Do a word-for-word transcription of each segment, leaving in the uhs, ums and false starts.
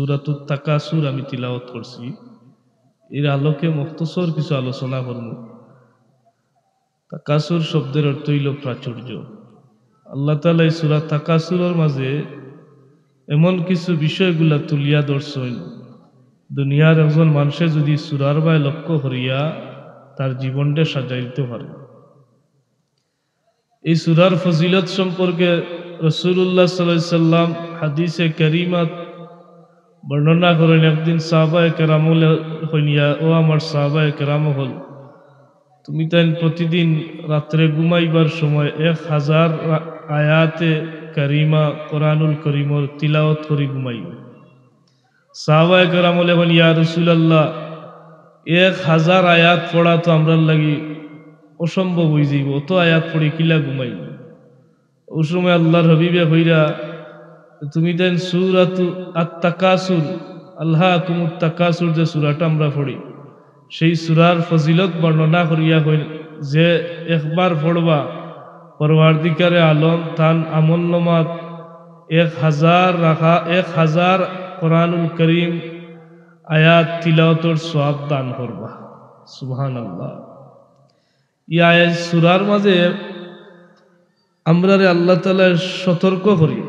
সূরাতুত তাকাসুর আমি তিলাওয়াত করছি। এর আলোকে মুখতসর কিছু আলোচনা করব। তাকাসুর শব্দের অর্থ হইল প্রাচুর্য। আল্লাহ তাআলা এই সূরা তাকাসুরর মাঝে এমন কিছু বিষয়গুলা তুলিয়া ধরছইন, দুনিয়ার একজন মানুষে যদি সূরার বায় লক্ষ্য করিয়া তার জীবনটা সাজাইতে পারে। এই সূরার ফজিলত সম্পর্কে রাসূলুল্লাহ সাল্লাল্লাহু আলাইহি সাল্লাম হাদিসে কারিমাত বর্ণনা করেন, একদিন সাহাবায়ে কেরাম অকলে কইন, "ও আমার সাহাবায়ে কেরাম অকল, তুমি তাইন প্রতিদিন রাত্রে ঘুমাইবার সময় এক হাজার রা-, আয়াতে কারিমা কোরআনুল করিমর তিলাওয়াত করি ঘুমাইও।" সাহাবায়ে কেরাম অকলে কইন, "ইয়া রাসূলুল্লাহ, এক হাজার আয়াত পড়া তো আমরার লাগি অসম্ভব অইযাইবো, অত আয়াত পড়ি কিলা ঘুমাইমু?" অউ সময় আল্লাহর হাবিবে কইরা, "তুমি তাইন সূরাতু আত-তাকাসুর, আলহাকুমুত তাকাসুর যে সূরাটা আমরা পড়ি, সেই সূরার ফজিলত বর্ণনা করিয়া কইন যে একবার পড়বা, পরওয়ারদিগারে আলম তান আমলনামাত এক হাজার রাখা, এক হাজার কোরআনুল করিম আয়াত তিলাওয়াতর সওয়াব দান করবা।" সুবহানাল্লাহ। ই আয়াত সূরার মাঝে আমরারে আল্লাহ তাআলা সতর্ক করি,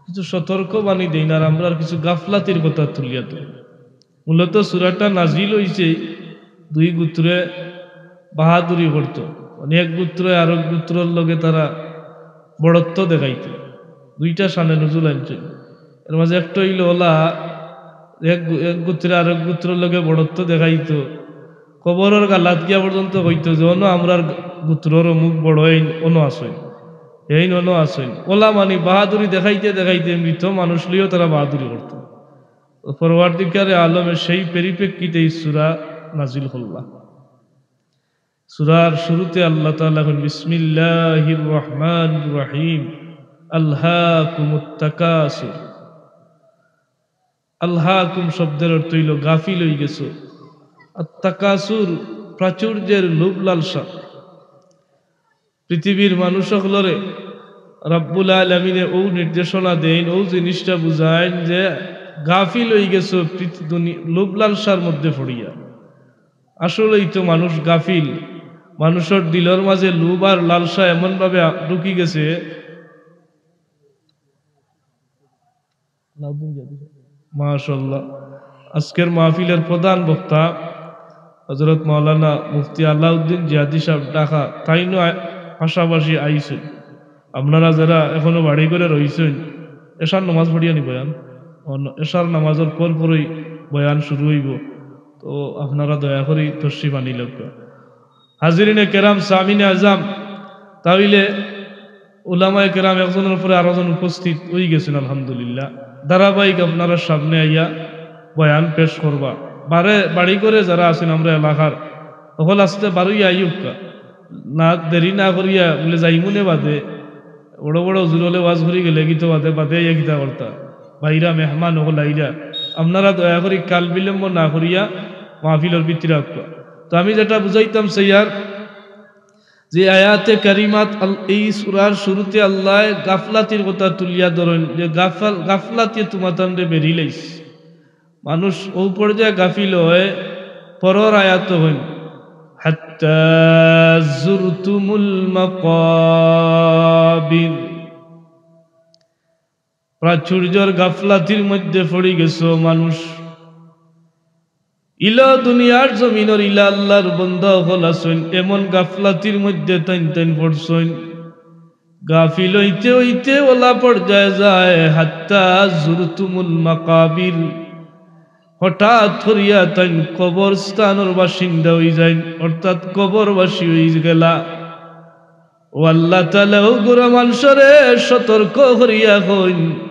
কিছু সতর্ক বাণী দেইন, আর আমরার কিছু গাফলাতির কথা তুলিয়া ধরি। মূলত সূরাটা নাজিল অইছে দুই গোত্রে বাহাদুরি করতো, মানে এক গোত্রে আরক গোত্রর লগে তারা বড়ত্ব দেখাইতো, দুইটা শানে নুজুল আনছে। এর মাঝে একটা অইল অলা এক গো-, এক গোত্রে আরক গোত্রর লগে বড়ত্ব দেখাইতো, কবরর গালাত গিয়া পর্যন্ত কইতো যে, "অনো আমরার গোত্রর অমুক বড় এইন অনো আছইন, এইন অনো আছইন।" অলা মানি বাহাদুরি দেখাইতে দেখাইতে মৃত মানুষ লইয়াও তারা বাহাদুরি করতো। তো পরওয়ারদিগারে আলমে সেই পরিপ্রেক্ষিতে এই সূরা নাজিল করলা। সূরার শুরুতে আল্লাহ তাআলা কইন, "বিসমিল্লাহির রহমানির রহিম, আলহাকুমুত তাকাসুর।" আলহাকুম শব্দের অর্থ অইল গাফিল অইগেছো। আর তাকাসুর, প্রাচুর্যের লোভ লালসা। পৃথিবীর মানুষ অকলরে রাব্বুল আলামিনে অউ নির্দেশনা দেইন, অউ জিনিসটা বুঝাইন যে গাফিল অইগেছো পৃথি-, দুনি-, লোভ লালসার মধ্যে পড়িয়া। আসলেই তো মানুষ গাফিল, মানুষর দিলর মাঝে লোভ আর লালসা এমনভাবে আ-, ঢুকি গেছে। আলাউদ্দিন জিহাদি সাহেব। মাশাআল্লাহ। আজকের মাহফিলের প্রধান বক্তা হযরত মাওলানা মুফতি আলাউদ্দিন জিহাদি সাহেব ঢাকা, তাইনও আ-, পাশাপাশি আইছইন। আপনারা যারা এখনো বাড়ি ঘরে রইছইন, এশার নামাজ পড়িয়া নি বয়ান? অন-, এশার নামাজর পর পরই বয়ান শুরু অইবো। তো আপনারা দয়া করি তশরিফ আনিলাউক্কা। হাজিরিনে কেরাম, সামিনে আজাম, তা অইলে উলামায়ে কেরাম একজনর পরে আরোজন উপস্থিত অইগেছইন, আলহামদুলিল্লাহ। ধারাবাহিক আপনারার সামনে আইয়া বয়ান পেশ করবা। বারে, বাড়ি ঘরে যারা আছইন আমরা এলাকার, অকল আস্তে বারইয়া আইউক্কা। না, দেরি না করিয়া বুলে যাইমুনে বাদে, বড় বড় হুজুর অকলে ওয়াজ করি গেলে কিতা বাদে, বাদে আইয়া কিতা করতা? বাইরা মেহমান অকল আইরা। আপনারা দয়া করি কাল বিলম্ব না করিয়া মাহফিলর ভিতরে আউক্কা। তো আমি যেটা বুঝাইতাম চাইয়ার, যে আয়াতে কারিমাত আল-, এই সূরার শুরুতে আল্লায় গাফলাতির কথা তুলিয়া ধরইন যে গাফাল-, গাফলাতিয়ে তুমাতানরে বেড়ি লাইছে। মানুষ অউ পর্যায়ে গাফিল অয়, পরর আয়াতো কইন, "হাত্তা যুরতুমুল মাকাবির।" প্রাচুর্যর গাফলাতির মধ্যে পড়ি গেছো মানুষ। ইলা দুনিয়ার জমিনর ইলা আল্লাহর বন্দা অকল আছইন, এমন গাফলাতির মধ্যে তাইন তাইন পড়ছইন। গাফিল অইতে অইতে অলা পর্যায়ে যায়, হাত্তা যুরতুমুল মাকাবির। হঠাৎ করিয়া তাইন কবরস্থানর বাসিন্দা অইযাইন, অর্থাৎ কবরবাসী অইগেলা। ও আল্লাহ তাআলা, অউ গুরা মানষরে সতর্ক করিয়া কইন,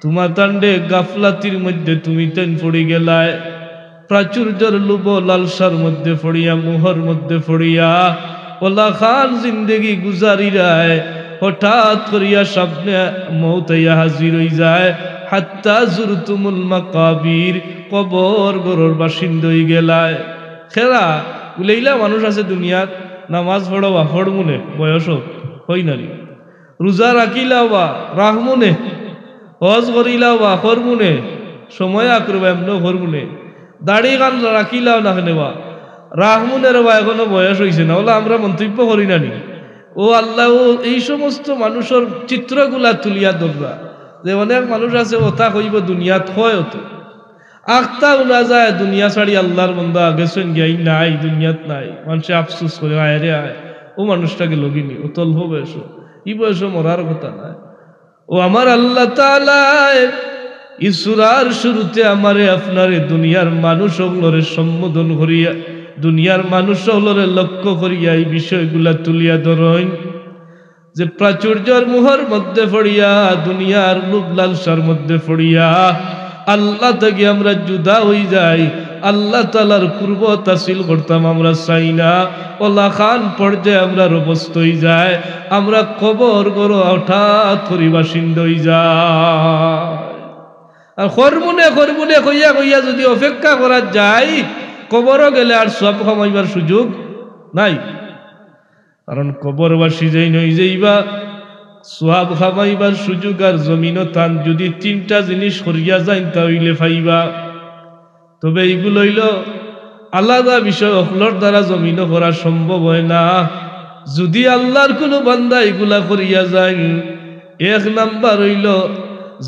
তুমাতানরে গাফলাতির মধ্যে তুমিতাইন পড়ি গেলায়, প্রাচুর্যর লোভ লালসার মধ্যে পড়িয়া, মোহর মধ্যে পড়িয়া, অলাখান জিন্দেগি গুজারিরায়, হঠাৎ করিয়া সামনে মউত আইয়া হাজির অইযায়, হাত্তা যুরতুমুল মাকাবির, কবর ঘরর বাসিন্দা অইগেলায়। খেরা, বুলে ইলা মানুষ আছে দুনিয়াত, নামাজ পড়ো বা পড়মুনে, বয়স অউক, অয় না নি? রোজা রাখিলাও বা রাখমুনে, হজ করিলাও বা করমুনে, সময় আখরবা এমনও করমুনে, দাড়ি কান রাখিলাও না কেনে বা, রাখমুনে রে বা, এখনো বয়স অইছে না, অলা আমরা মন্তব্য করি না নি? ও আল্লাহ, ও এই সমস্ত মানুষর চিত্রগুলা তুলিয়া ধররা, যে অনেক মানুষ আছে, অতা কইবো দুনিয়াত, কয় অত। আখতা হুনা যায়, দুনিয়া ছাড়ি আল্লাহর বন্দা গেছইন গিয়া, ই নাই, দুনিয়াত নাই। মানষে আফসোস করে, "আয় রে আয়, ও মানুষটা গেলোগি নি, অত অল্প বয়স, ই বয়সো মরার কথা নায়।" ও আমার আল্লাহ তাআলায়, ই সূরার শুরুতে আমারে আপনারে দুনিয়ার মানুষ অকলরে সম্বোধন করিয়া, দুনিয়ার মানুষ অকলরে লক্ষ্য করিয়া ই বিষয়গুলা তুলিয়া ধরইন। যে প্রাচুর্যর মোহর মধ্যে পড়িয়া, দুনিয়ার লোভ লালসার মধ্যে পড়িয়া আল্লাহ থাকি আমরা জুদা অইযাই, আল্লাহ তাআলার কুরবত হাসিল করতাম আমরা চাই না। অলাখান পর্যায়ে আমরার অবস্থা অইযায়, আমরা কবর ঘরো হঠাৎ করি বাসিন্দা অইযাই। আর করমুনে, করমুনে কইয়া কইয়া যুদি অপেক্ষা করা যায়, কবরো গেলে আর সওয়াব কামাইবার সুযোগ নাই। কারণ কবরবাসী যেইন অইযাইবা, সওয়াব কামাইবার সুযোগ আর জমিনো তান যুদি তিনটা জিনিস করিয়া যাইন, তা অইলে পাইবা। তবে ইগুলো অইলো আলাদা বিষয়, অকলর দ্বারা জমিনো করা সম্ভব অয় না। যুদি আল্লাহর কুনু বান্দা ইগুলা করিয়া যাইন, এক নাম্বার অইলো,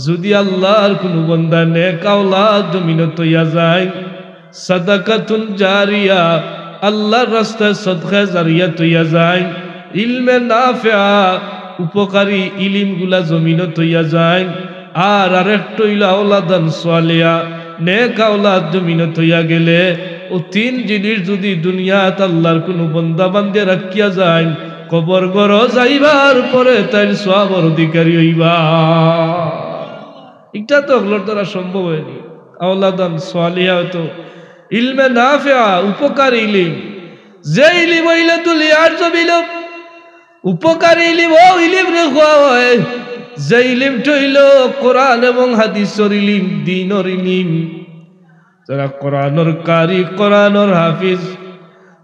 যুদি আল্লাহর কুনু বান্দা নেক আওলাদ জমিনো থইয়া যাইন, সাদাকাতুন জারিয়া, আল্লাহর রাস্তায় সদকায়ে জারিয়া থইয়া যাইন, ইলমে নাফেআ, উপকারী ইলিমগুলা জমিনো থইয়া যাইন, আর আরেকটা অইলো আওলাদান সালেহা, নেক আওলাদ জমিনো থইয়া গেলে, অউ তিন জিনিস যুদি দুনিয়াত আল্লাহর কুনু বন্দা বান্দিয়ে রাখিয়া যাইন, কবর ঘরো যাইবার পরে তাইন সওয়াবর অধিকারী অইবা। ইটা তো অকলর দ্বারা সম্ভব অয়নি। আওলাদান সালেহা অইতো, ইলমে নাফেআ, উপকারী ইলিম। যে ইলিম অইলো দুনিয়ার জমিনো উপকারী ইলিম, অউ ইলিমরে কওয়া অয়। যে ইলিমটা অইলো কোরআন এবং হাদিসর ইলিম, দ্বীনর ইলিম। যারা কোরআনর কারি, কোরআনর হাফিজ,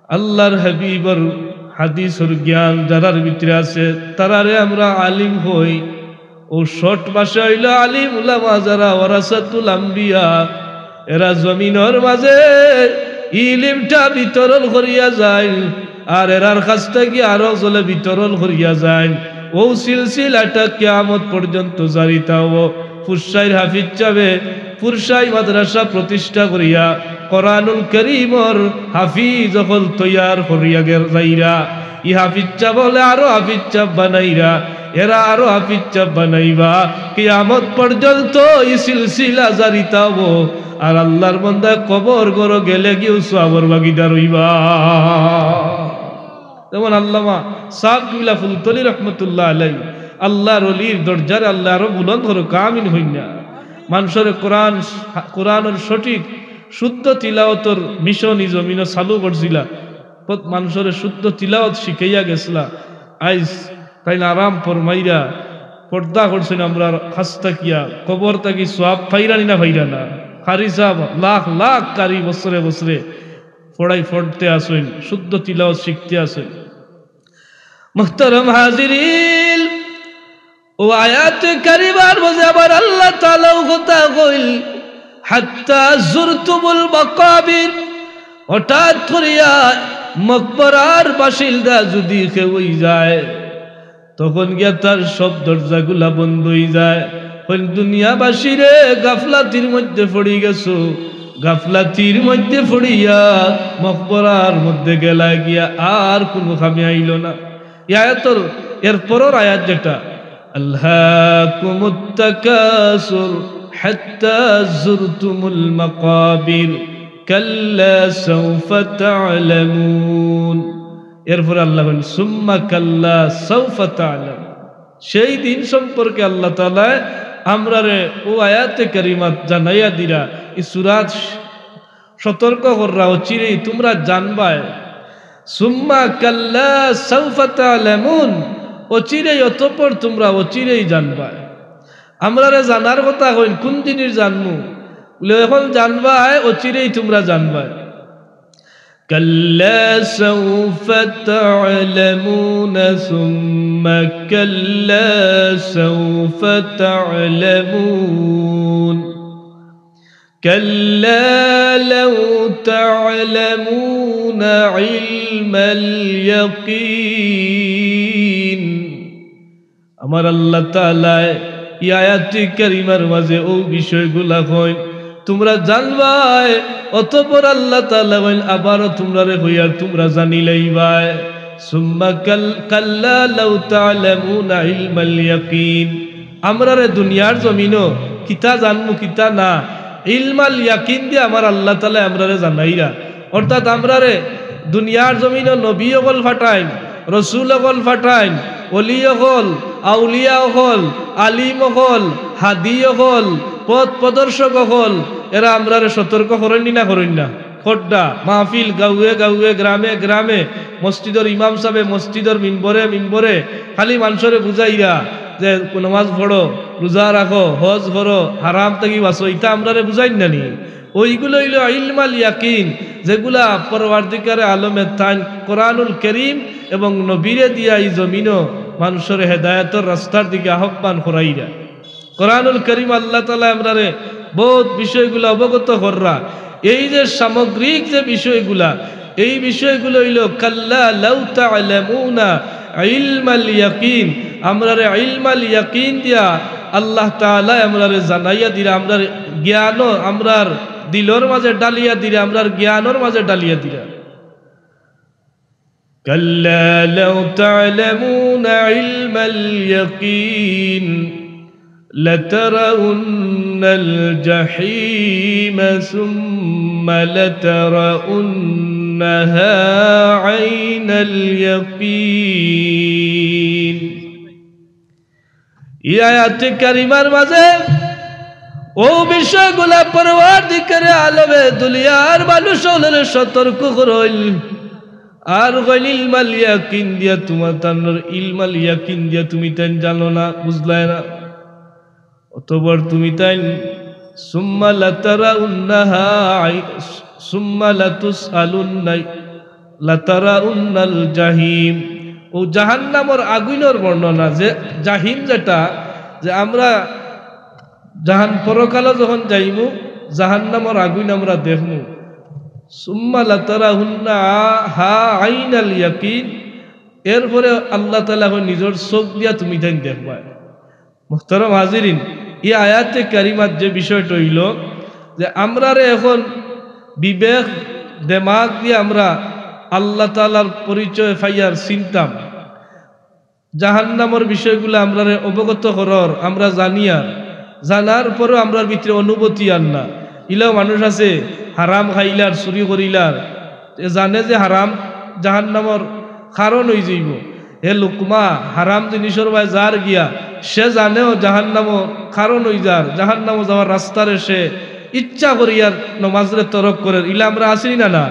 আল্লাহর হাবিবর হাদিসর জ্ঞান যারার ভিতরে আছে, তারারে আমরা আলিম কই। অউ short ভাষা অইলো আলিম উলামা, যারা ওয়ারাসাতুল আম্বিয়া, এরা জমিনর মাঝে ইলিমটা বিতরণ করিয়া যাইন, আর এরার কাছ থাকি আরো অকলে বিতরণ করিয়া যাইন। অউ সিলসিলাটা কিয়ামত পর্যন্ত জারি থাকবো। ফুরসাইর হাফিজ সাবে ফুরসাই মাদ্রাসা প্রতিষ্ঠা করিয়া কোরআনুল করিমর হাফিজ অকল তৈয়ার করিয়া গের যাইরা। ই হাফিজ সাব অকলে আরো হাফিজ সাব বানাইরা, এরা আরো হাফিজ সাব বানাইবা। কিয়ামত পর্যন্ত ই সিলসিলা জারি থাকবো। আর আল্লাহর বান্দা কবর ঘরো গেলেগিও সওয়াবর ভাগিদার অইবা। যেমন আল্লামা সাব কিবলা ফুলতলি রহমতুল্লাহ আলাই, আল্লাহর অলির দরজারে আল্লায় আরো বুলন্দ করউক, আমিন কইন না। মানষরে কোরআন, কোরআনর সঠিক শুদ্ধ তিলাওয়াতর মিশন ই জমিনো চালু করছিলা। প্রত-, মানষরে শুদ্ধ তিলাওয়াত শিখাইয়া গেছলা। আইজ তাইন আরাম ফরমাইরা পর্দা করছইন আমরার কাছ থাকিয়া, কবর থাকি সওয়াব পাইরা নি না পাইরা না? কারি সাব লাখ লাখ কারি বছরে বছরে পড়াই পড়তে আছইন, শুদ্ধ তিলাওয়াত শিখতে আছইন। মুহতারাম হাজিরিন, অউ আয়াতে কারিমার মাঝে আবার আল্লাহ তাআলাও কথা কইল, "হাত্তা যুরতুমুল মাকাবির।" হঠাৎ করিয়া মকবরার বাসিন্দা যুদি কেউ অইযায়, তখন গিয়া তার সব দরজাগুলা বন্ধ অইযায়। কইন, দুনিয়াবাসীরে, গাফলাতির মধ্যে পড়ি গেছো, গাফলাতির মধ্যে পড়িয়া মকবরার মধ্যে গেলা গিয়া আর কুনু কামে আইলো না। ই আয়াতর এর পরর আয়াত যেটা, "আলহাকুমুত তাকাসুর হাত্তা যুরতুমুল মাকাবির, কাল্লা সাউফা তা'লামুন।" এরপরে আল্লায় কইন, "সুম্মা কাল্লা সাউফা তা'লামুন।" সেই দিন সম্পর্কে আল্লাহ তাআলায় আমরারে অউ আয়াতে কারিমাত জানাইয়া দিরা, ই সূরাত সতর্ক কররা, অচিরেই তুমরা জানবায়। সুম্মা কাল্লা সাউফা তা'লামুন, অচিরেই, অতঃপর তুমরা অচিরেই জানবায়। আমরারে জানার কথা কইন, কুন জিনিস জানমু? বুলে, অখন জানবায়, অচিরেই তুমরা জানবায়। كلا سوف تعلمون ثم كلا سوف تعلمون. كلا لو تعلمون علم اليقين. আমার আল্লাহ তাআলায় ই আয়াতে কারিমার মাঝে অউ বিষয়গুলা কইন, তুমরা জানবায়, অতঃপর আল্লাহ তাআলা কইন, আবারও তুমরারে কইয়ার তুমরা জানিলাইবায়। সুম্মা কাল-, কাল্লা লাউ তা'লামুনা ইলমাল ইয়াকিন। আমরারে দুনিয়ার জমিনো কিতা জানমু, কিতা না, ইলমাল ইয়াকিন দিয়া আমার আল্লাহ তাআলায় আমরারে জানাইরা। অর্থাৎ আমরারে দুনিয়ার জমিনো নবী অকল ফাটাইন, রসুল অকল ফাটাইন, অলি অকল, আউলিয়া অকল, আলিম অকল, হাদি অকল, পথ প্রদর্শক অকল, এরা আমরারে সতর্ক করইন নি না করইন না? খোড্ডা, মাহফিল, গাউয়ে গাউয়ে, গ্রামে গ্রামে, মসজিদর ইমাম সাবে মসজিদর মিম্বরে মিম্বরে খালি মানষরে বুঝাইরা যে নমাজ পড়ো, রোজা রাখো, হজ করো, হারাম থাকি বাঁচো, ইতা আমরারে বুঝাইন না নি? অউগুলা অইলো ইলমাল ইয়াকিন, যেগুলা পরওয়ারদিগারে আলমে তাইন কোরআনুল করিম এবং নবীরে দিয়া ই জমিনো মানষরে হেদায়েতর রাস্তার দিকে আহ্বান করাইরা। কোরআনুল করিম আল্লাহ তাআলায় আমরারে বউত বিষয়গুলা অবগত কররা। এই যে সামগ্রিক যে বিষয়গুলা, এই বিষয়গুলা অইলো কাল্লা লাউ তা'লামুনা ইলমাল ইয়াকিন। আমরারে ইলমাল ইয়াকিন দিয়া আল্লাহ তাআলায় আমরারে জানাইয়া দিরা, আমরার জ্ঞানও, আমরার দিলর মাঝে ডালিয়া দিরা, আমরার জ্ঞানর মাঝে ডালিয়া দিরা। كلا لو تعلمون علم اليقين لترون الجحيم ثم لترونها عين اليقين. ই আয়াতে কারিমার মাঝে অউ বিষয়গুলা পরওয়ারদিগারে আলমে দুনিয়ার মানুষ অকলরে সতর্ক করইল। আর কইল, ইলমাল ইয়াকিন দিয়া তুমার তানর, ইলমাল ইয়াকিন দিয়া তুমি তাইন জানো না, বুঝলায় না। অতঃপর তুমি তাইন সুম্মা লাতারাউন্নাহা আই-, সুম্মা লাতুসআলুন্না লাতারাউন্নাল জাহিম। অউ জাহান্নামর আগুইনর বর্ণনা, যে জাহিম যেটা, যে আমরা জাহান-, পরকালো যখন যাইমু, জাহান্নামর আগুইন আমরা দেখমু। সুম্মা লাতারাউন্নাহা আইনাল ইয়াকিন, এরপরে আল্লাহ তাআলা কইন, নিজর চোখ দিয়া তুমি তাইন দেখবায়। মুহতারাম হাজিরিন, ই আয়াতে কারিমাত যে বিষয়টা অইলো যে আমরারে এখন বিবেক, দেমাগ দিয়া আমরা আল্লাহ তাআলার পরিচয় পাইয়ার, চিনতাম, জাহান্নামর বিষয়গুলা আমরারে অবগত করর, আমরা জানিয়ার, জানার পরেও আমরার ভিতরে অনুভূতি আর না। ইলাও মানুষ আছে, হারাম খাইলার, চুরি করিলার, এ জানে যে হারাম জাহান্নামর কারণ অইযাইবো। হে লুকমা, হারাম জিনিসর বায় যার গিয়া, সে জানেও জাহান্নামর কারণ অইযার, জাহান্নামো যাওয়ার রাস্তারে সে ইচ্ছা করিয়ার নমাজরে তরক করের। ইলা আমরা আছি না, না?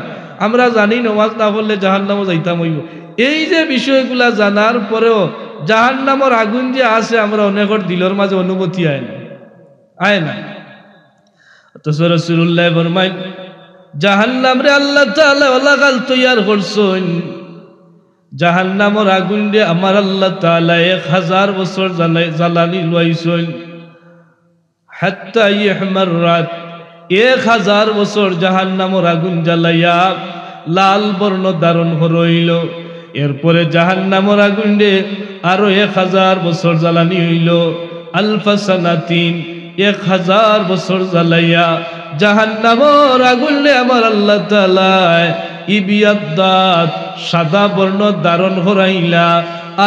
আমরা জানি নমাজ না পড়লে জাহান্নামো যাইতাম অইবো। এই যে বিষয়গুলা জানার পরেও জাহান্নামর আগুন যে আছে, আমরা অনেকর দিলর মাঝে অনুভূতি আয় না, আয় না। অথচ রাসূলুল্লায় ফরমাইন, জাহান্নামরে আল্লাহ তাআলায় অলাকাল তৈয়ার করছইন। জাহান্নামর আগুনরে আমার আল্লাহ তাআলায় এক হাজার বছর জ্বালাই-, জ্বালানি লইছইন। হাত্তা ইহমাররাত, এক হাজার বছর জাহান্নামর আগুন জ্বালাইয়া লাল বর্ণ ধারণ করা অইলো। এরপরে জাহান্নামর আগুনরে আরো এক হাজার বছর জ্বালানি অইলো। আলফা সানাতিন, এক হাজার বছর জ্বালাইয়া জাহান্নামর আগুনরে আমার আল্লাহ তাআলায় ইবিয়াদ্দাত, সাদা বর্ণ ধারণ করাইলা।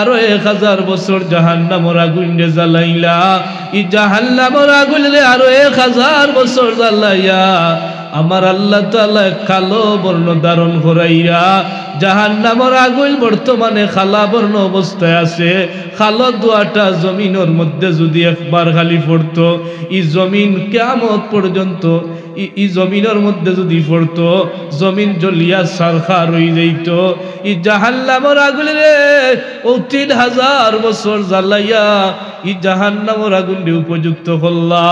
আরো এক হাজার বছর জাহান্নামর আগুনরে জ্বালাইলা। ই জাহান্নামর আগুনরে আরো এক হাজার বছর জ্বালাইয়া আমার আল্লাহ তাআলায় কালো বর্ণ ধারণ করাইয়া জাহান্নামর আগুন বর্তমানে কালা বর্ণ অবস্থায় আছে। কালো ধোঁয়াটা জমিনর মধ্যে যুদি একবার খালি পড়তো, ই জমিন কিয়ামত পর্যন্ত, ই, ই জমিনর মধ্যে যুদি পড়তো, জমিন জ্বলিয়া ছারখার অইযাইতো। ই জাহান্নামর আগুনরে অউ তিন হাজার বছর জ্বালাইয়া ই জাহান্নামর আগুনরে উপযুক্ত করলা।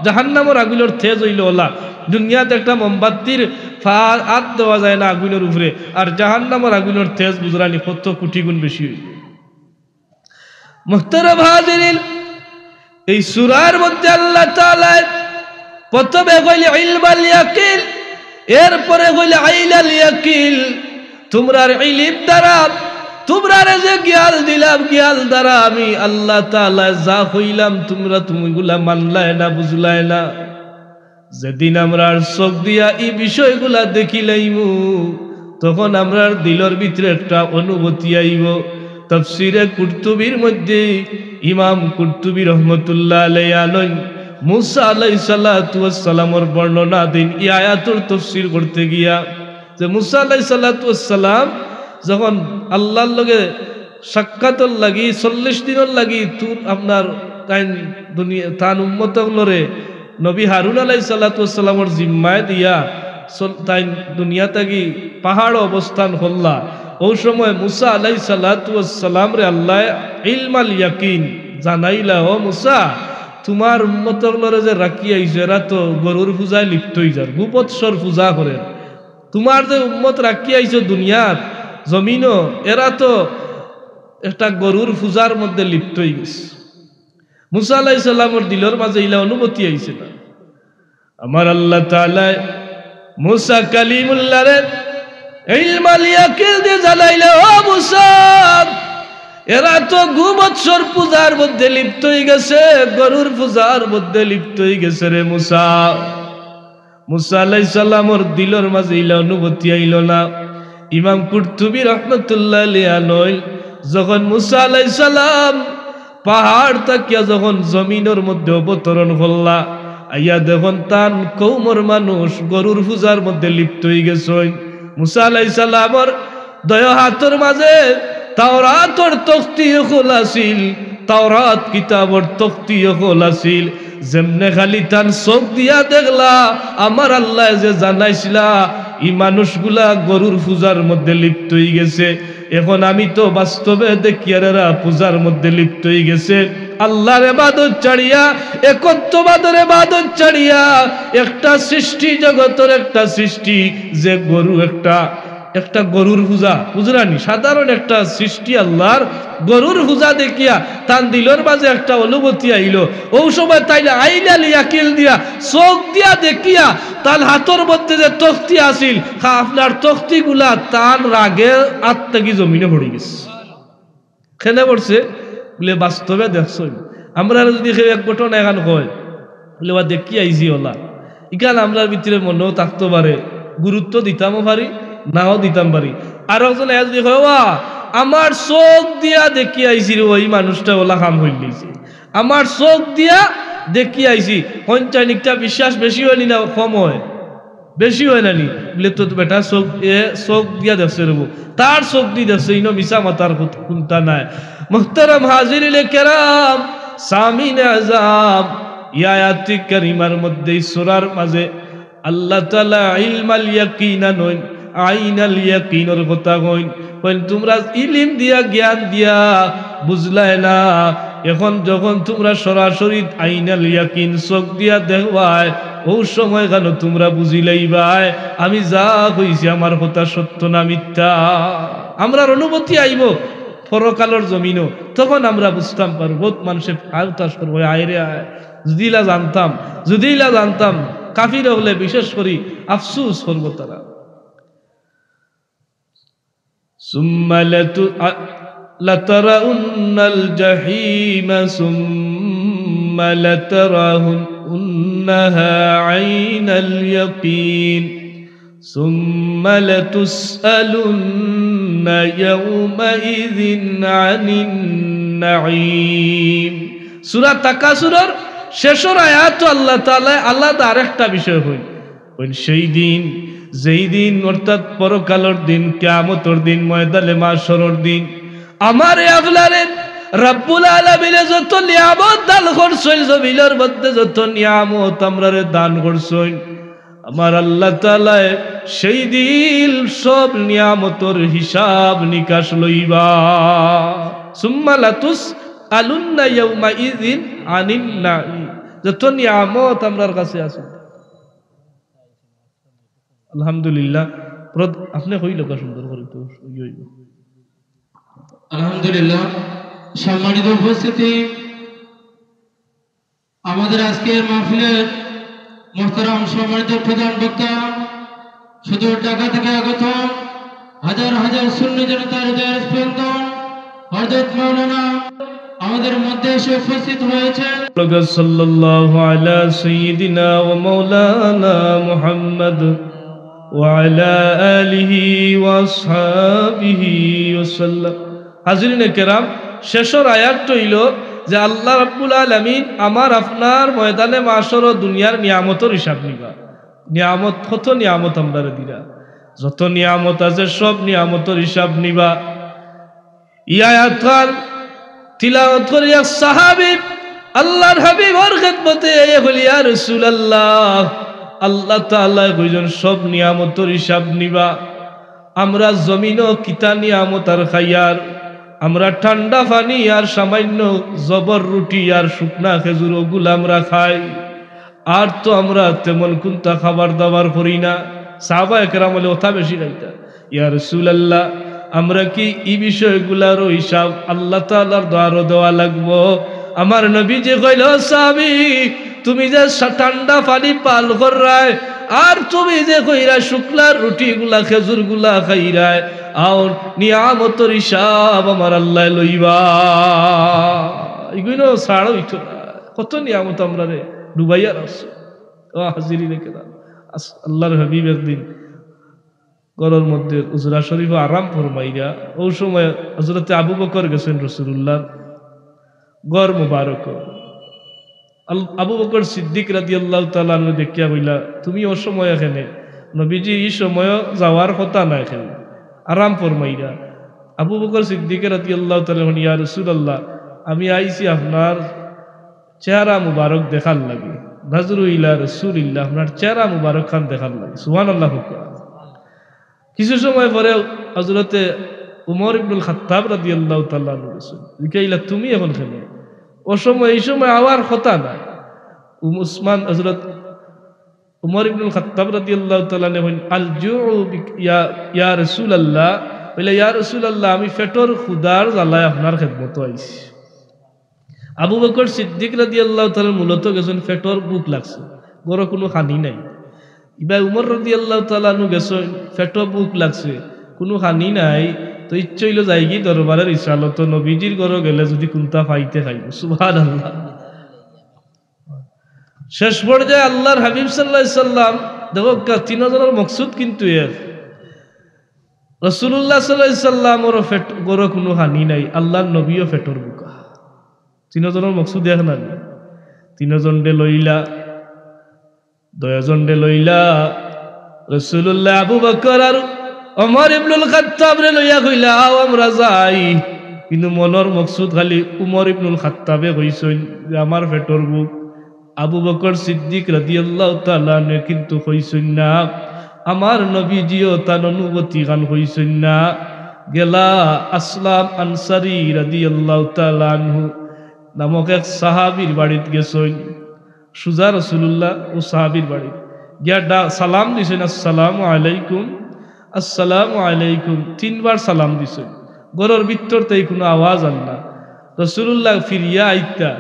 জাহান্নামর আগুনর তেজ অইলো অলা, দুনিয়াত একটা মোমবাতির ফা-, আত দেওয়া যায় না আগুনর উপরে, আর জাহান্নামর আগুনর তেজ বুঝরানি কত কোটি গুণ বেশি অইলো। মুহতারাম হাজিরিন, এই সূরার মধ্যে আল্লাহ তাআলায় প্রথমে কইলে ইলমাল ইয়াকিন, এরপরে কইলে আইনাল ইয়াকিন। তুমরার ইলিম দ্বারা, তুমরারে যে জ্ঞান দিলাম, জ্ঞান দ্বারা আমি আল্লাহ তাআলা যা কইলাম, তুমরা তুমিগুলা মানলায় না, বুঝলায় না। যেদিন আমরার চোখ দিয়া ই বিষয়গুলা দেখিলাইমু, তখন আমরার দিলর ভিতরে একটা অনুভূতি আইবো। তাফসীরে কুরতুবীর মধ্যে ইমাম কুরতুবী রহমতুল্লাহ আলাইহি আনইন, মুসা আলাইহিস সালাতু ওয়াস সালামর বর্ণনা দিন ই আয়াতর তাফসীর করতে গিয়া, যে মুসা আলাইহিস সালাতু ওয়াস সালাম যখন আল্লাহর লগে সাক্ষাতর লাগি চল্লিশ দিনর লাগি তুর আপনার তাইন দুনিয়া, তান উম্মত অকলরে নবী হারুন আলাইহিস সালাতু ওয়াস সালামর জিম্মায় দিয়া চল-, তাইন দুনিয়া থাকি পাহাড়ো অবস্থান করলা। অউ সময় মুসা আলাইহিস সালাতু ওয়াস সালামরে আল্লায় ইলমাল ইয়াকিন জানাইলা, "ও মুসা, তুমার উম্মত অকলরে যে রাখি আইছো, এরা তো গরুর পূজায় লিপ্ত অইযার, গু-বৎসর পূজা করের।" তুমার যে উম্মত রাখি আইছো দুনিয়ার জমিনো, এরা তো একটা গরুর পূজার মধ্যে লিপ্ত অইগেছে। মুসা আলাইহিস সালামর দিলর মাঝে ইলা অনুভূতি আইছে না। আমার আল্লাহ তাআলায় মুসা কালিমুল্লাহরে ইলমাল ইয়াকিন দিয়া জানাইলা, "ও মুসা, এরা তো গু-বৎসর পূজার মধ্যে লিপ্ত অইগেছে, গরুর পূজার মধ্যে লিপ্ত অইগেছে রে মুসা।" মুসা আলাইহিস সালামর দিলর মাঝে ইলা অনুভূতি আইলো না। ইমাম কুরতুবী রহমতুল্লাহ আলাইহি আনইন, যখন মুসা আলাইহিস সালাম পাহাড় থাকিয়া যখন জমিনর মধ্যে অবতরণ করলা, আইয়া দেখইন তান কওমর মানুষ গরুর পূজার মধ্যে লিপ্ত অইগেছইন। মুসা আলাইহিস সালামর দয় হাতর মাঝে তাওরাতর তখতি অকল আছিল, তাওরাত কিতাবর তখতি অকল আছিল। যেমনে খালি তান চোখ দিয়া দেখলা, আমার আল্লায় যে জানাইছিলা, ই মানুষগুলা গরুর পূজার মধ্যে লিপ্ত অইগেছে। এখন আমি তো বাস্তবে দেখিয়ার এরা পূজার মধ্যে লিপ্ত অইগেছে। আল্লাহর ইবাদত ছাড়িয়া, একত্ববাদর ইবাদত ছাড়িয়া, একটা সৃষ্টি, জগতর একটা সৃষ্টি, যে গরু একটা একটা গরুর পূজা, বুঝরানি? সাধারণ একটা সৃষ্টি আল্লাহর, গরুর পূজা দেখিয়া তান দিলর মাঝে একটা অনুভূতি আইলো। অউ সময় তাইন আইনাল ইয়াকিন দিয়া, চোখ দিয়া দেখিয়া, তান হাতর মধ্যে যে তখতি আছিল, খা-, আপনার তখতিগুলা তান রাগে আত থাকি জমিনো পড়ি গেছে। কেনে পড়ছে? বুলে, বাস্তবে দেখছইন। আমরারে যুদি কেউ এক ঘটনা এখান কয়, বুলে, "ওয়া দেখি আইছি ওলা।" ইখান আমরার ভিতরে মনেও থাকতো পারে, গুরুত্ব দিতামও পারি, নাও দিতাম পারি। আর একজন আইয়া যুদি কয়, "ওয়া, আমার চোখ দিয়া দেখি আইছি রে, ওই মানুষটা ওলা কাম করিলিছে। আমার চোখ দিয়া দেখি আইছি।" কইন চাইন ইটা বিশ্বাস বেশি অয়নি না কম অয়? বেশি অয় না নি? বুলে, "তো বেটা চোখ, এ চোখ দিয়া দেখছে রে বউ, তার চোখ দি দেখছে, ইনো মিছা মাতার কুত-, কুন্তা নাই।" মুহতারাম হাজিরিনে কেরাম, সামিন আজাম, ই আয়াতি কারিমার মধ্যে, ই সূরার মাঝে আল্লাহ তাআলা ইলমাল ইয়াকিন আনইন, আইনাল ইয়াকিনর কথা কইন। কইন, তুমরা ইলিম দিয়া, জ্ঞান দিয়া বুঝলায় না, এখন যখন তুমরা সরাসরি আইনাল ইয়াকিন চোখ দিয়া দেখবায়, অউ সময় খানো তুমরা বুঝিলাইবায় আমি যা কইছি আমার কথা সত্য না মিথ্যা। আমরার অনুভূতি আইবো পরকালর জমিনো, তখন আমরা বুঝতাম পারবো। বউত মানুষে হায় উতাস করবো, "আয় রে আয়, যুদি ইলা জানতাম, যুদি ইলা জানতাম।" কাফির অকলে বিশেষ করি আফসুস করবো তারা। ثم لت-، لترون الجحيم ثم لترونها عين اليقين ثم لتسألن يومئذ عن النعيم। সূরা তাকাসুরর শেষর আয়াতো আল্লাহ তাআলা আলাদা আরেকটা বিষয় কইন। কইন, সেই দিন, যেই দিন, অর্থাৎ পরকালর দিন, কিয়ামতর দিন, ময়দানে মাশরর দিন, আমারে আপনারে রব্বুল আলামিনে যত নিয়ামত দান করছইন, জমিনর মধ্যে যত নিয়ামত আমরারে দান করছইন, আমার আল্লাহ তাআলায় সেই দিন সব নিয়ামতর হিসাব নিকাশ লইবা। সুম্মা লাতুসআলুন্না ইয়াউমাইযিন আনিন নাঈম। যত নিয়ামত আমরার কাছে আছে, আলহামদুলিল্লাহ। প্রদ-, আপনে কইলে কা সুন্দর করি তো ইয়ে অইবো। আলহামদুলিল্লাহ। সম্মানিত উপস্থিতি, আমাদের আজকের মাহফিলের মোহতারাম সম্মানিত প্রধান বক্তা, সুদূর ঢাকা থেকে আগত হাজার হাজার সুন্নি জনতার হৃদয়ের স্পন্দন, হযরত মাওলানা আমাদের মধ্যে এসে উপস্থিত হয়েছেন। সাল্লাল্লাহু আলা সাইয়্যিদিনা ওয়া মাওলানা মুহাম্মদ ওয়া আলা আলিহি ওয়া আসহাবিহি ওয়া সাল্লাম। হাজিরিনে কেরাম, শেষর আয়াত অইলো যে আল্লাহ রাব্বুল আলামিন আমার আপনার ময়দানে মাশর ও দুনিয়ার নিয়ামতর হিসাব নিবা। নিয়ামত, কত নিয়ামত আমরারে দিরা, যত নিয়ামত আছে সব নিয়ামতর হিসাব নিবা। ই আয়াত খান তিলাওয়াত করি এক সাহাবী আল্লাহর হাবিবর খেদমতে আইয়া কইলা, "ইয়া রাসূলুল্লাহ, আল্লাহ তাআলায় কইছইন সব নিয়ামতর হিসাব নিবা। আমরা জমিনো কিতা নিয়ামত আর খাইয়ার, আমরা ঠান্ডা পানি আর সামান্য জবর রুটি আর শুকনা খেজুর ওগুলা আমরা খাই। আর তো আমরা তেমন কুন্তা খাবার দাবার করি না।" সাহাবা একরাম অইলে অতা বেশি খাইতা। "ইয়া রাসূলুল্লাহ, আমরা কি ই বিষয়গুলারও হিসাব আল্লাহ তাআলার দ্বারও দেওয়া লাগবো?" আমার নবীজি কইলা, "ও সাহাবী, তুমি যে সা-, ঠান্ডা পানি পান কররায়, আর তুমি যে কইরায় শুকনার রুটিগুলা, খেজুরগুলা খাইরায়, অউ নিয়ামতর হিসাব আমার আল্লায় লইবা।" ইগুইন ছাড় অইতো না। কত নিয়ামত আমরারে ডুবাইয়া রাখছে। ও হাজিরিনে কেরাম, আস-, আল্লাহর হাবিব একদিন ঘরর মধ্যে হুজরা শরীফো আরাম ফরমাইরা, অউ সময় হযরতে আবু বকর গেছইন রাসূলুল্লাহর ঘর মুবারকো। আল-, আবু বকর সিদ্দিক রাদিয়াল্লাহু তাআলা আনহু দেখিয়া কইলা, "তুমি অউ সময় কেনে? নবীজি ই সময় যাওয়ার কথা নায় কেনে, আরাম ফরমাইরা।" আবু বকর সিদ্দিক রাদিয়াল্লাহু তাআলা আনহু কইন, "ইয়া রাসূলুল্লাহ, আমি আইছি আপনার চেহারা মুবারক দেখার লাগি, নাজুরু ইলা রাসূলিল্লাহ, আপনার চেহারা মুবারক খান দেখার লাগি।" সুবহানাল্লাহ কউক্কা। কিছু সময় পরে হযরতে উমর ইবনুল খাত্তাব রাদিয়াল্লাহু তাআলা আনহু গেছইন, জিকাইলা, "তুমি অখন কেনে? অউ সময়, ই সময় আওয়ার কথা নায়।" উম-, উসমান, হযরত উমর ইবনুল খাত্তাব রাদিয়াল্লাহু তাআলা আনহু কইন, "আল জুউ বিক-, ইয়া, ইয়া রাসূলুল্লাহ।" কইলা, "ইয়া রাসূলুল্লাহ, আমি পেটর ক্ষুধার জ্বালায় আপনার খেদমতো আইছি।" আবু বকর সিদ্দিক রাদিয়াল্লাহু তাআলা আনহু মূলত গেছইন, পেটর ভুক লাগছে, ঘরো কুনু খানি নাই। ইবায় উমর রাদিয়াল্লাহু তাআলা আনহু গেছইন, পেটো ভুক লাগছে, কুনু খানি নাই, তো ইচ্ছা অইলো যাইগি দরবারে রিসালতো, নবীজির ঘরো গেলে যুদি কুন্তা পাইতে খাইবো। সুবহানাল্লাহ। শেষ পর্যায়ে আল্লাহর হাবিব সাল্লাল্লাহু আলাইহি সাল্লাম, দেখউক্কা, তিনজনর মকসুদ কিন্তু এক। রাসূলুল্লাহ সাল্লাল্লাহু আলাইহি সাল্লামরও পেট, ঘরো কুনু খানি নাই, আল্লাহর নবীও পেটর ভুকা। তিনজনর মকসুদ এক না নি? তিনজনরে লইলা, দুইজনরে লইলা। রাসূলুল্লাহ আবু বকর আর ওমর ইবনুল খাত্তাবরে লইয়া কইলা, "আও আমরা যাই।" কিন্তু মনর মকসুদ খালি উমর ইবনুল খাত্তাবে কইছইন যে, "আমার পেটর ভুক।" আবু বকর সিদ্দিক রাদিয়াল্লাহু তাআলা আনহু কিন্তু কইছইন না, আমার নবীজিও তান অনুভূতি খান কইছইন না। গেলা আসলাম আনসারী রাদিয়াল্লাহু তাআলা আনহু নামক এক সাহাবীর বাড়িত গেছইন। সুজা রাসূলুল্লাহ অউ সাহাবীর বাড়িত গিয়া ডা-, সালাম দিছইন, "আসসালামু আলাইকুম, আসসালামু আলাইকুম।" তিনবার সালাম দিছইন। ঘরর ভিতর থাকি কুনু আওয়াজ আর না। রাসূলুল্লাহ ফিরিয়া আইতা,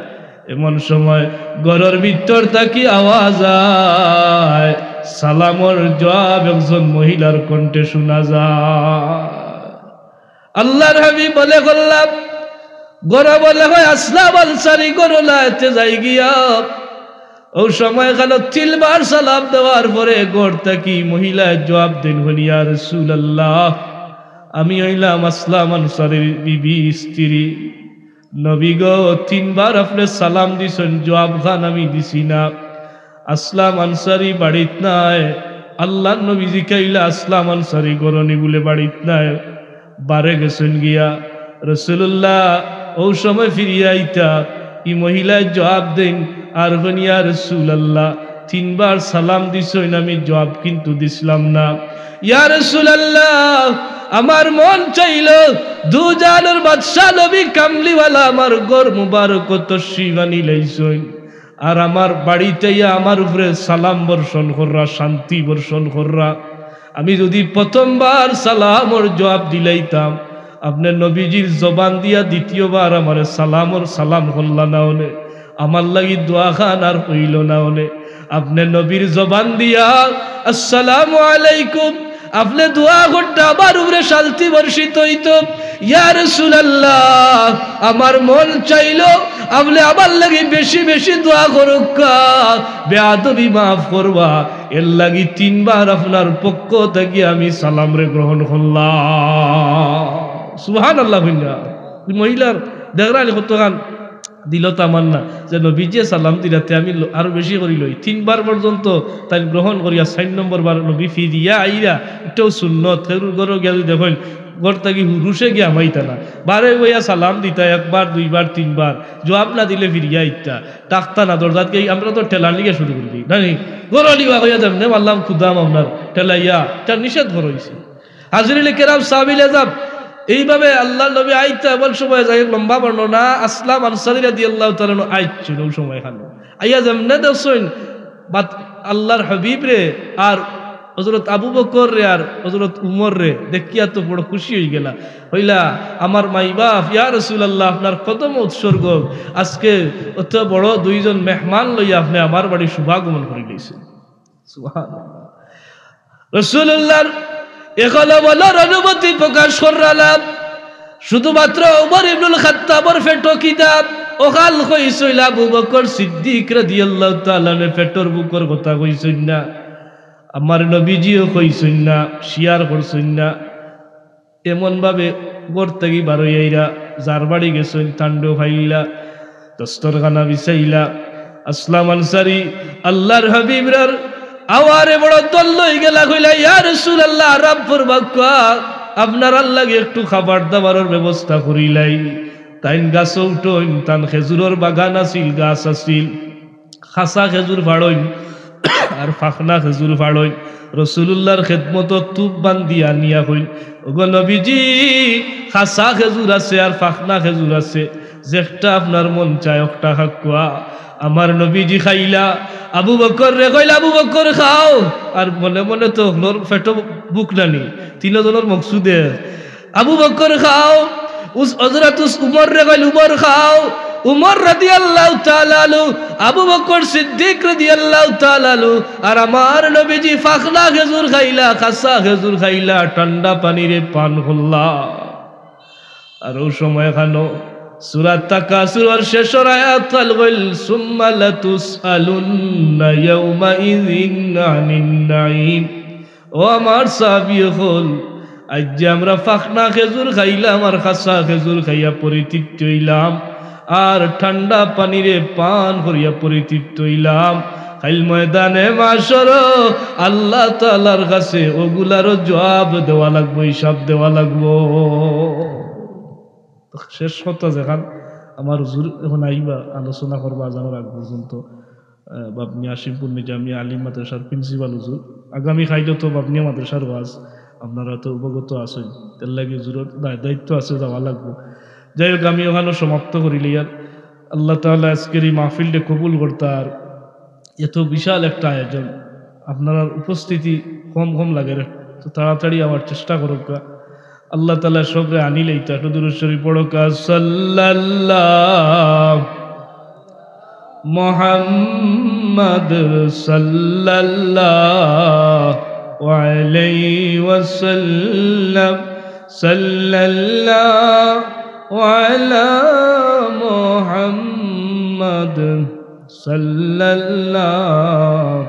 এমন সময় ঘরর ভিতর থাকি আওয়াজ আয়, সালামর জুয়াব একজন মহিলার কণ্ঠে হুনা যায়। আল্লাহর হাবিব বলে, "করলাম।" ঘরো বলে কয়, "আসলাম আনসারী ঘরো নাই, তে যাইগিয়া।" অউ সময় খানো তিনবার সালাম দেওয়ার পরে ঘর থাকি মহিলায় জুয়াব দেইন, কইন, "ইয়া রাসূলুল্লাহ, আমি অইলাম আসলাম আনসারীর বিবি, স্ত্রী। নবী গো, তিনবার আপনে সালাম দিছইন, জুয়াব খান আমি দিছি না। আসলাম আনসারী বাড়িত নাই।" আল্লাহর নবী জিকাইলা, "আসলাম আনসারী ঘরো নি?" বুলে, "বাড়িত নাই, বারে গেছইন গিয়া।" রাসূলুল্লাহ অউ সময় ফিরিয়া আইতা, ই মহিলায় জুয়াব দেইন আর কইন, "ইয়া রাসূলুল্লাহ, তিনবার সালাম দিছইন, আমি জুয়াব কিন্তু দিছলাম না।" ইয়া রাসূলুল্লাহ, আমার মন চাইলো দুজাহানর বাদশা নবী কামলিওয়ালা আমার ঘর মুবারকো তশরিফ আনিলাইছইন, আর আমার বাড়িত আইয়া আমার উপরে সালাম বর্ষণ কররা, শান্তি বর্ষণ কররা। আমি যুদি প্রথমবার সালামর জুয়াব দিলাইতাম, আপনে নবীজির জবান দিয়া দ্বিতীয়বার আমারে সালামর সালাম করলা না অনে, আমার লাগি দোয়া খান আর অইলো না অনে। আপনে নবীর জবান দিয়া আসসালামু আলাইকুম, আপনে দোয়া করতা আমার উপরে শান্তি বর্ষিত অইতো। ইয়া রাসূলুল্লাহ, আমার মন চাইলো আপনে আমার লাগি বেশি বেশি দোয়া করউক্কা, বেয়াদবি মাফ করবা, এর লাগি তিনবার আপনার পক্ষ থাকি আমি সালামরে গ্রহণ করলাম। সুবহানাল্লাহ কইন না। ই মহিলার দেখরানি কতখান দিলো তামান্না যে নবীজিয়ে সালাম দিলাতে আমি ল-, আরো বেশি করি লই। তিনবার পর্যন্ত তাইন গ্রহণ করিয়া চাইর নম্বর বার নবী ফিরিয়া আইরা, ইটাও সুন্নত। কেউর ঘরো গিয়া যদি দেখইন, ঘর থাকি হুরুষে গিয়া হামাইতা না, বারে বইয়া সালাম দিতা, একবার, দুইবার, তিনবার, জবাব না দিলে ফিরিয়া আইতা, ডাকতা না। দরজাত গিয়া আমরা তো ঠেলানি গিয়া শুরু করি দেই, না নি? ঘরো নিবা কইয়া যেমনে মারলাম খুদাম আপনার ঠেলাইয়া, ইটা নিষেধ করা অইছে। হাজিরিনে কেরাম, সাহাবীয়ে আজম, এইভাবে আল্লাহর নবী আইতা এমন সময় যাই, লম্বা বর্ণনা, আসলাম আনসারী রাদিয়াল্লাহু তাআলা আনহু আইছইন অউ সময়খানো। আইয়া যেমনে দেখছইন, বাত-, আল্লাহর হাবিবরে আর হযরত আবু বকররে আর হযরত উমররে দেখিয়া তো বড় খুশি অইগেলা। কইলা, "আমার মাই বাপ, ইয়া রাসূলুল্লাহ, আপনার কদমো উৎসর্গ, আজকে অত বড় দুইজন মেহমান লইয়া আপনে আমার বাড়ি শুভাগমন করিলাইছইন।" সুবহানাল্লাহ। রাসূলুল্লাহর এ কলমর অনুভূতি প্রকাশ কররা না। শুধুমাত্র উমর ইবনুল খাত্তাবর পেটো খিদা, অখান কইছইন আবু বকর সিদ্দিক রাদিয়াল্লাহু তাআলা আনহুর পেটর ভুকর কথা কইছইন না, আমার নবীজিও কইছইন না, share করছইন না। এমনভাবে ঘর থাকি বারইয়া আইরা যার বাড়ি গেছইন, তানরে পাইলা, দস্তরখানা বিছাইলা। আসলাম আনসারী আল্লাহর হাবিবরার আওয়ারে বড় দল্ল অইগেলা, কইলা, "ইয়া রাসূলুল্লাহ, আরাম করবা কুয়া, আপনারার লাগি একটু খাবার দাবারর ব্যবস্থা করিলাই।" তাইন গাছো উঠইন, তান খেজুরর বাগান আছিল, গাছ আছিল। খাসা খেজুর ফাড়ইন আর ফাকনা খেজুর ফাড়ইন। রাসূলুল্লাহর খেদমতো তুপ বান্ধিয়া আনিয়া কইন, "ওগো নবীজি, খাসা খেজুর আছে আর ফাকনা খেজুর আছে, যেকটা আপনার মন চায় অকটা খাউক্কা।" আমার নবীজি খাইলা, আবু বকররে কইলা, "আবু বকর খাও।" আর মনে মনে তো হকলর পেটো ভুক নানি, তিনজনর মকসুদে আবু বকর খাও, উস-, হযরত উস-, উমররে কইল, "উমর খাও।" উমর রাদিয়াল্লাহু তাআলা আনহু, আবু বকর সিদ্দিক রাদিয়াল্লাহু তাআলা আনহু, আর আমার নবীজি ফাকনা খেজুর খাইলা, খাসা খেজুর খাইলা, ঠান্ডা পানিরে পান করলা। আর অউ সময়খানো সূরা তাকাসুরর শেষর আয়াত খান কইল, "সুম্মা লাতুসআলুন্না ইয়াউমাইযিন আনিন নাঈম।" ও আমার সাহাবী অকল, আইজ যে আমরা ফাকনা খেজুর খাইলাম আর খাসা খেজুর খাইয়া পরিতৃপ্ত অইলাম, আর ঠান্ডা পানিরে পান করিয়া পরিতৃপ্ত অইলাম, কাইল ময়দানে মাশরো আল্লাহ তাআলার কাছে অগুলারও জবাব দেওয়া লাগবো, হিসাব দেওয়া লাগবো। তো শেষ কথা যেখান আমার হুজুর এখন আইবা, আলোচনা করবা আজানর আগ পর্যন্ত। আহ, বাবনিয়া হাশিমপুর নিজামিয়া আলিম মাদ্রাসার principal হুজুর। আগামী কাইলও তো বাবনিয়া মাদ্রাসার ওয়াজ, আপনারা তো অবগত আছইন। এর লাগি হুজুরর দায়-, দায়িত্ব আছে, যাওয়া লাগবো। যাই হোক, আমি অখানো সমাপ্ত করিলিয়ার। আল্লাহ তাআলা আজকের এই মাহফিলটা কবুল করতা। আর এত বিশাল একটা আয়োজন, আপনারার উপস্থিতি কম কম লাগের, তো তাড়াতাড়ি আওয়ার চেষ্টা করউক্কা। আল্লাহ তাআলা সবরে আনিলাইতা। একটু দুরূদ শরীফ পড়উক্কা। সাল্লাল্লাহু মুহাম্মদ সাল্লাল্লাহু আলাইহি ওয়াসাল্লাম, সাল্লাল্লাহু আলা মুহাম্মদ সাল্লাল্লাহু।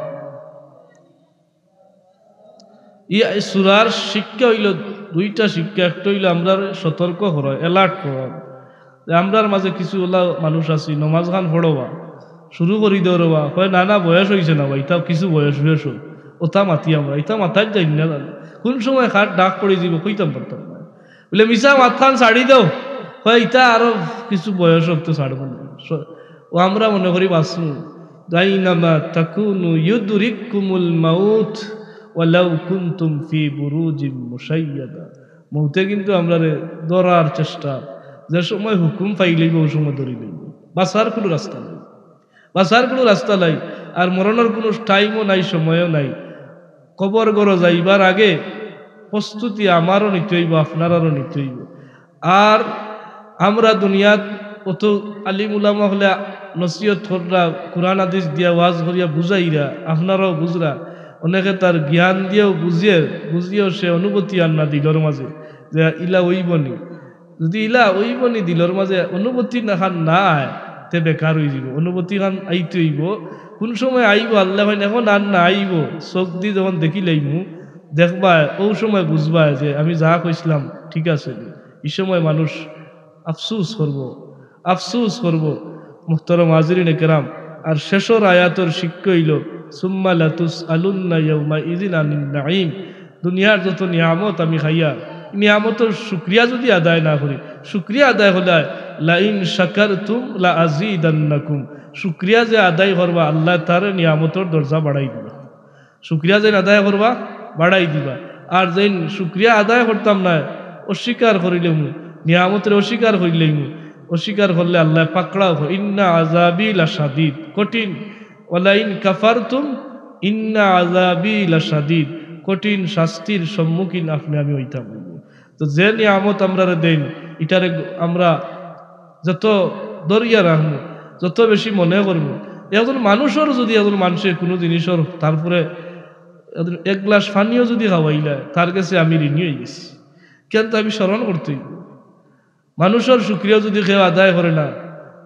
ই সূরার শিক্ষা অইলো দুইটা শিক্ষা, একটা অইলো আমরারে সতর্ক করা, alert করা, যে আমরার মাঝে কিছু অলা মানুষ আছি, নমাজ খান পড়ো বা, শুরু করি দেও রে বা, কয়, "না, না, বয়স অইছে না বা, ইতা কিছু বয়স, বয়স অইছে।" অতা মাতি আমরা, ইতা মাতাত যাই না জানি। কুন সময় কার ডাক পড়ি যিবো, কইতাম পারতাম না। বুলে, "মিছা মাত খান ছাড়ি দেও।" কয়, "ইতা আরো কিছু বয়স অউক তো ছাড়বো না।" স-, ও আমরা মনে করি বাঁচমু। "আইনামা তাকুনু ইউদরিককুমুল মাউত ওয়ালাউ কুনতুম ফি বুরুজিম মুশাইয়াদা।" মউতে কিন্তু আমরারে ধরার চেষ্টা, যে সময় হুকুম পাইলিবো, ও সময় ধরি লইবো। বাঁচার কুনু রাস্তা নাই, বাঁচার কুনু রাস্তা নাই। আর মরণর কুনু time-ও নাই, সময়ও নাই। কবর ঘরো যাইবার আগে প্রস্তুতি আমারও নিতে অইবো, আপনারারও নিতে অইবো। আর আমরা দুনিয়াত অত আলিম উলামা অকলে নসিহত কররা, কুরআন হাদিস দিয়া ওয়াজ করিয়া বুঝাইরা, আপনারাও বুঝরা। অনেকে তার জ্ঞান দিয়াও বুঝিয়ে, বুঝিয়েও সে অনুভূতি আর না দিলর মাঝে, যে ইলা অইবনি। যদি ইলা অইবনি দিলর মাঝে অনুভূতি না খান না আয়, তে বেকার অইযিবো। অনুভূতি খান আইতে অইবো। কুন সময় আইবো আল্লায় কইন, এখন আর না আইবো। চোখ দি যখন দেখিলাইমু, দেখবায়, অউ সময় বুঝবায় যে আমি যা কইছলাম ঠিক আছে নি। ই সময় মানুষ আফসুস করবো, আফসুস করবো। মুহতারাম হাজিরিনে কেরাম, আর শেষর আয়াতর শিক্ষা অইলো, "সুম্মা লাতুসআলুন্না ইয়াউমাইযিন আনিন নাঈম।" দুনিয়ার যত নিয়ামত আমি খাইয়ার, নিয়ামতর শুকরিয়া যদি আদায় না করি, শুকরিয়া আদায় করলে, "লাইন শাকারতুম লাআযিদান্নাকুম।" শুকরিয়া যে আদায় করবা, আল্লায় তার নিয়ামতর দরজা বাড়াই দিবা। শুকরিয়া যেইন আদায় করবা, বাড়াই দিবা। আর যেইন শুকরিয়া আদায় করতাম না, অস্বীকার করিলেমু, নিয়ামতরে অস্বীকার করিলেমু, অস্বীকার করলে আল্লায় পাকড়াও কয়, "ইন্না আযাবি লাশাদীদ", কঠিন। "ওয়ালাইন কাফারতুম ইন্না আযাবি লাশাদীদ", কঠিন শাস্তির সম্মুখীন আপনে আমি অইতাম অইবো। তো যে নিয়ামত আমরারে দেইন, ইটারে আমরা যত ধরিয়া রাখমু, যত বেশি মনে করমু, একজন মানুষর যদি একজন মানষে কুনু জিনিসর, তারপরে একজন এক গ্লাস পানিও যদি খাওয়াইলায়, তার গেছে আমি ঋণী অইগেছি। কিন্তু আমি স্মরণ করতে অইবো। মানুষর শুকরিয়া যদি কেউ আদায় করে না,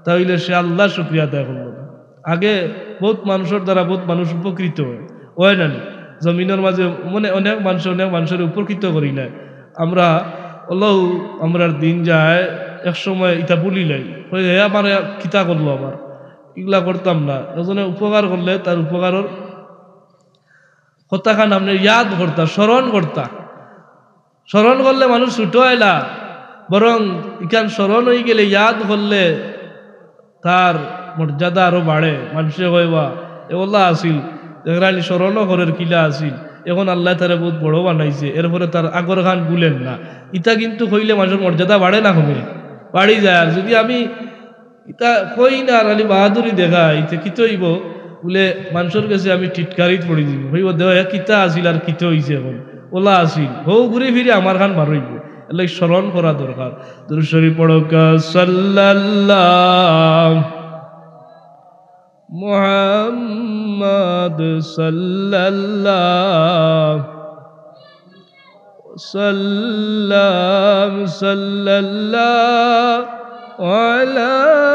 তা অইলে সে আল্লার শুকরিয়া আদায় করলো না। আগে বউত মানুষর দ্বারা বউত মানুষ উপকৃত অয়, অয় না নি? জমিনর মাঝে মানে অনেক মানষে অনেক মানষরে উপকৃত করিলায়। আমরা অলাউ আমরার দিন যায়, এক সময় ইতা ভুলিলাই। কই, "হে আমারে কিতা করলো আমার? ইগুলা করতাম না।" একজনে উপকার করলে তার উপকারর কথাখান আপনে ইয়াদ করতা, স্মরণ করতা। স্মরণ করলে মানুষ ছুটো অয় না, বরং ইখান স্মরণ অইগেলে, ইয়াদ করলে তার মর্যাদা আরো বাড়ে। মানষে কয়, "বা, এ অলা আছিল, দেখরানি স্মরণও করের কিলা আছিল, এখন আল্লায় তারে বউত বড় বানাইছে, এরপরে তার আগরখান ভুলের না।" ইতা কিন্তু কইলে মানষর মর্যাদা বাড়ে না কমে? বাড়ি যায়। আর যদি আমি ইতা কই না আর খালি বাহাদুরি দেখাই, তে কিতা অইবো? বুলে, মানষর গেছে আমি টিটকারিত পড়ি যিমু। কইবো, "দেও, হে কিতা আছিল আর কিতা অইছে এখন? অলা আছিল।" হউ ঘুরি ফিরি আমারখান বার অইবো। এরলাগি স্মরণ করা দরকার। দুরূদ শরীফ পড়উক্কা, সাল্লাল্লাহ মুহাম্মদ সাল্লাল্লাহ সাল্লাম সাল্লাল্লাহু আলা